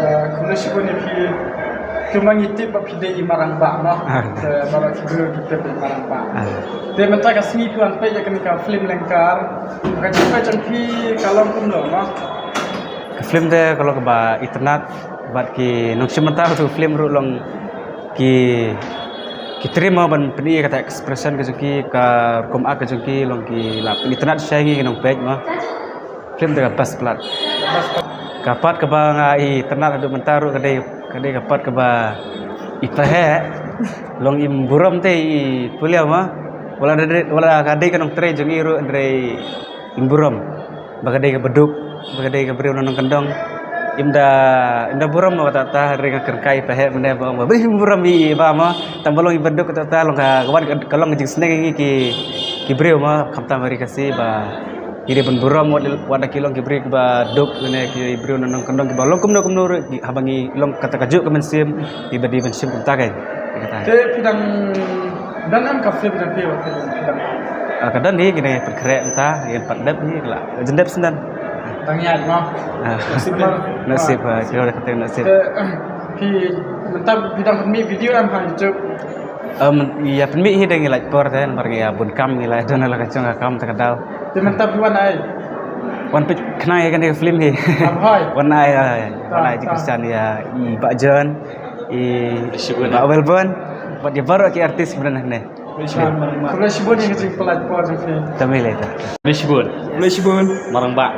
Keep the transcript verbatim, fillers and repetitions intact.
Khublei shibun ïa phi. Kumba ngi tip ba phi dei i marang bah mo. Te baroh ki briew ki tip i marang bah. Te mynta ka sngi phi wan peit ïa kane ka film Lyngkar. Ka jingpeit jong phi ka long kumno mo? Ka film te ka long kaba itynnad bad ki nongshim bynta ka film ruh long ki ki trim mo ban pyni ïa kata expression ka jong ki, ka rukom act ka jong ki, long ki la pyni itynnad shai ngi ki nongpeit mo. Film te ka best palat. Ka part kaba nga itynnad haduh mynta ruh ka dei, ka dei ka part kaba i paheh long im burom te i pulia ma. Wala dei, wala ka dei ka nongtrei jong i ruh dei im burom. Ba ka dei kaba duk, ba ka dei ka briew nongkyndong. Im da, im da burom ma kata ta ring ka kai paheh mane ba ong ba im burom i ba ma. Tang ba long i baduk kata ta long ka wan ka long jingsneng ngi ki ki briew ma khamtam ri ka si ba ki dei ban burom wat, wat da ki long ki briew kiba duk ne ki briew nongkyndong kiba long kumno kumno ruh haba ngi long kata ka juk ka mynsiem kiba dei ban shim kumta kai. Kata. Te phi dang don em ka film jong phi wat phi dang. Ah, ka don hi kine pynkhreh mynta ïa pat dep hi la jendep sendang. Dang ïaid mo. Ah. Nasib mo. Nasib, ah, kira kata nasib. Te phi mynta phi dang pynmih video em ha YouTube. Em, ïa pynmih hi dang ïa lait por te namar ïa bun kam ïa la don la ka jong ka kam te ka daw. Te mynta phi wan ai. Wan peit khnang ïa kane ka film hi. Am hoi. Wan ai, ai. Wan ai ji Christian ïa i Bah John, i Bah Welburn, bad ïa baroh ki artist bren ne. Khublei shibun ïa ka jingpynlait por jong phi. Tami lei ta. Khublei shibun. Khublei shibun. Marang bah.